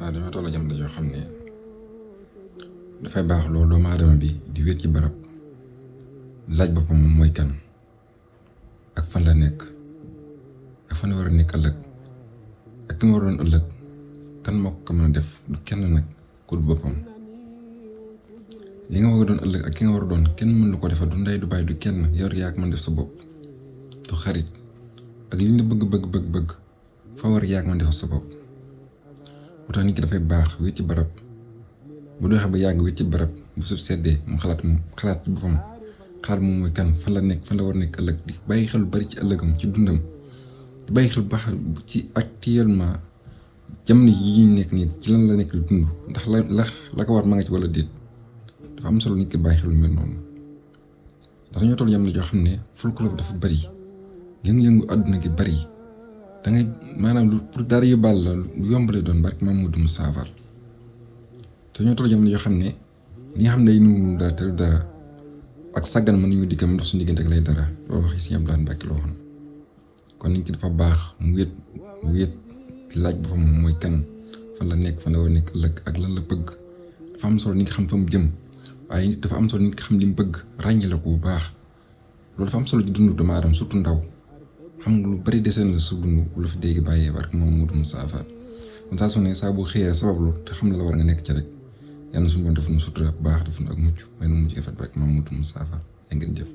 waaw dañoo toll jamono joo xam ne dafay baax loolu doomu aadama bi di wéet ci barab laaj boppam moom mooy kan ak fan la nekk ak fan la war a nekk ëllëg ak ki ma waroon ëllëg kan moo ko mën a def du kenn nag ku dul boppam li nga war a doon ëllëg ak ki nga war a doon kenn mën lu ko defal du ndey du bàyyi du kenn yor yaa ko mën def sa bopp du xarit ak li nga bëgg fa war yaa ko mën defal sa bopp moo tax nit ki dafay baax wéet ci barab bu doxee ba yàgg wéet ci barab bu suuf seddee mu xalaat ci boppam xalaat moom mooy kan fan la nekk fan la war a nekk ëllëg di bàyyi xel lu bari ci ëllëgam ci dundam di bàyyi xel bu baax ci actuellement jamono yi ñu nekk nii ci lan la nekk di dund ndax la ko war ma nga ci wala déet dafa am solo nit ki bàyyi xel lu mel noonu ndax dañoo toll jamono joo xam ne folklore dafa bari yëngu-yëngu àdduna gi bari dangay maanaam lu pour dara yóbbaal la lu yomb lay doon barke Mamadou Moussa Fall te dañoo toll jamono yoo xam ne li nga xam ne nu dara te dara ak sàggan mën nañu diggam ndox suñu diggante ak lay dara loolu waxi si ñam daan Mbàkke loo xam kon nit ki dafa baax mu wéet laaj boppam moom mooy kan fan la nekk fan la war a nekk ëllëg ak lan la bëgg dafa am solo nit ki xam fa mu jëm waaye nit dafa am solo nit ki xam li mu bëgg ràññale ko bu baax loolu dafa am solo ci dundu doomu aadama surtout ndaw xam nga lu bari deseen la sa dund bu la fi dégg bàyyee barke Mamadou Moussa Fall kon saa su ne saa boo xëyee sabablu te xam ne la war nga nekk ci rek yàlla na suñu bon def na sutura bu baax def na ak mucc may nu mujj fat barke Mamadou Moussa Fall ngeen jëf